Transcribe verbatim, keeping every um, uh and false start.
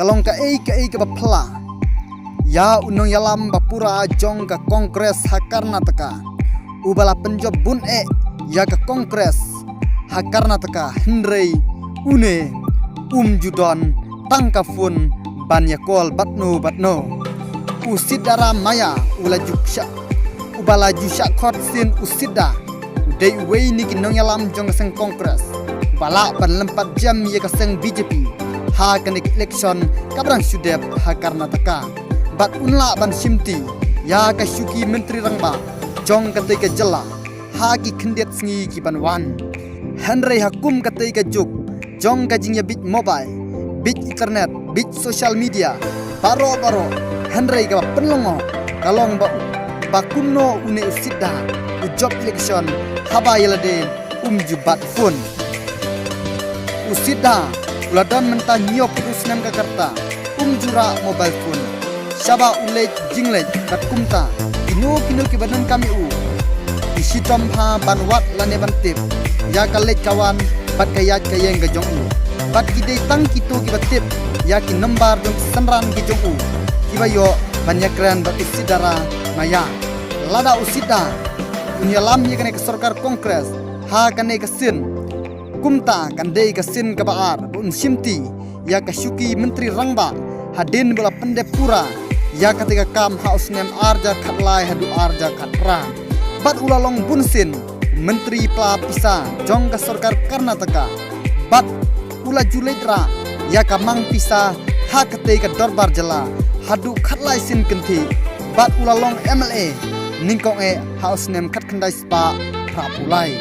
Long kaei kaei kaba phylla ïa u nongïalam ba pura jong ka Congress ha Karnataka, uba la pynjop bun eh ïa ka Congress ha Karnataka, hynrei une um ju don tang ka phone ban ïa call bad no bad no. U Siddaramaiah u la ju shah, uba la ju shah khot sien u Sidda, u dei uwei na ki nongïalam jong ka seng Congress, uba lah ban lympat jem ïa ka seng B J P ha kane ka election kaba dang shu dep ha Karnataka. Bad un lah ban shimti ïa ka shuki Myntri Rangbah jong katei ka jylla ha ki khyndiat sngi ki ban wan. Hynrei ha kum katei ka juk jong ka jingïabit mobile, bit internet, bit social media, baroh baroh, hynrei kaba pynlong ka long ba, ba kumno une u Sidda u jop election haba ïa lade um ju bat phone. U Sidda u la don mynta hynñiewphew snem ka rta, um ju rah mobile phone. Shaba u leit jingleit bad kumta, kino kino kiba donkam ïa u ki shitom ha ban wad lane ban tip ïa ka leit ka wan bad ka ïaid ka ïeng ka jong u. Bad ki dei tang kito kiba tip ïa ki nombar jong ki synran ki jong u, kiba ïoh ban ïakren bad u Siddaramaiah. Lada u Sidda un ïalam ïa kane ka sorkar Congress ha kane ka sien, kumta kan dei ka sien kaba ar ba un shimti ïa ka shuki Myntri Rangbah hadien ba la pyndep pura ïa katei ka kam ha u snem ar hajar khatlai haduh ar hajar khatphra. Bad u la long bunsien Myntri pla pisa jong ka sorkar Karnataka. Bad u la ju leit rah ïa ka mang pisa ha katei ka dorbar jylla haduh khatlai sien kynthih. Bad u la long M L A nyngkong eh ha u snem khatkhyndai spah phraphew lai.